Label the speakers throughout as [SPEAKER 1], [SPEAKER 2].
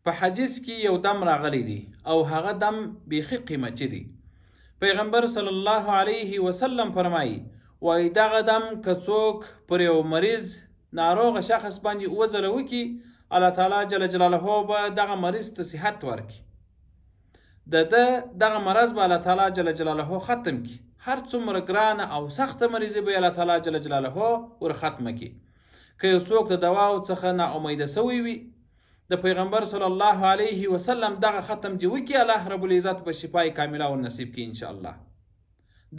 [SPEAKER 1] په حدیث کې یو دم راغلی دی او هغه دم بیخي قیمتي دی. پیغمبر صلی الله علیه وسلم فرمایي، وایي دغه دم که څوک پر یو مریض ناروغ شخص باندې اووه ځله وکړي، الله تعالی جل جلاله به دغه مریض ته صحت ورکړي، د ده دغه مرض به الله تعالی جل جلاله ختم کړي. هر څومره ګرانه او سخته مریضي به الله تعالی جل جلاله ور ختمه کړي. که یو څوک د دواو څخه نا امیده شوی وي، د پیغمبر صلی الله علیه وسلم دغه ختم دې وکړي، الله رب العزت به شفای کامله ور نصیب کړي ان شاء الله.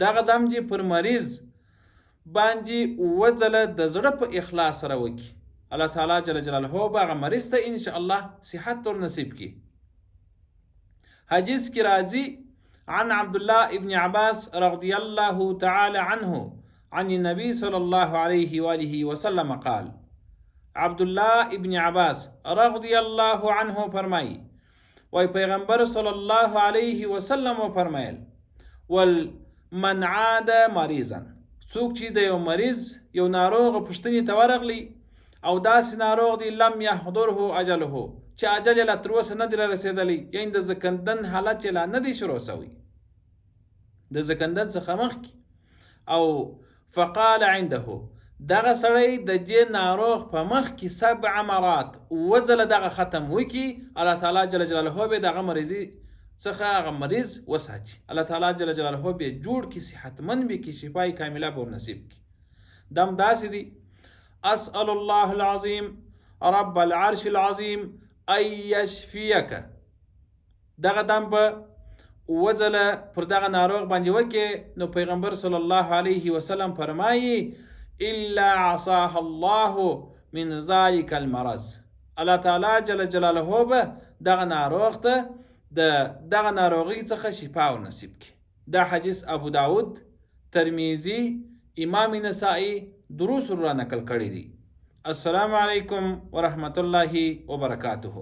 [SPEAKER 1] دغه دم دې پر مریض باندې اووه ځله د زړه په اخلاص سره وکړي، الله تعالی جل جلاله به هغه مریض ته ان شاء الله صحت ور نصیب کړي. حدیث کې راځي، عن عبد الله ابن عباس رضی الله تعالی عنه عن النبي صلى الله عليه وآله وسلم قال، عبد الله ابن عباس رضی الله عنه فرمایي، وای پیغمبر صلی الله علیه وسلم وفرمایل، ول من عاد مریضا، څوک چې د یو مریض یو ناروغ پوښتنې ته ورغلی او داسې ناروغ دی، لم یحضره اجله، چې اجل یې لا تر اوسه نه دی رارسېدلی، یعنې د زکندن حالت یې لا نه دی شروع شوی، د زکندن څخه مخکې، او فقال عنده، دغه سړی د دې ناروغ په مخ کې سبع مرات اووه ځله دغه ختم وکړي، الله تعالی جل جلاله به دغه مریضي څخه هغه مریض وساتي، الله تعالی جل جلاله به جوړ کړي، صحتمند به کړي، شفای کامله به ورنصیب کړي. دم داسې دی، اسأل الله العظیم رب العرش العظیم ان یشفیک. دغه دم به اووه ځله پر دغه ناروغ باندې وکې، نو پیغمبر صلی الله علیه وسلم فرمایي، الا عصاه الله من ذلك المرض، الله تعالی جل جلاله به دغه ناروغ ته د دغه ناروغۍ څخه شفا ورنصیب کړي. دا حدیث ابو داود، ترمذي، امام نسائی دروس را نقل کړی دی. السلام علیکم ورحمت الله وبرکاته.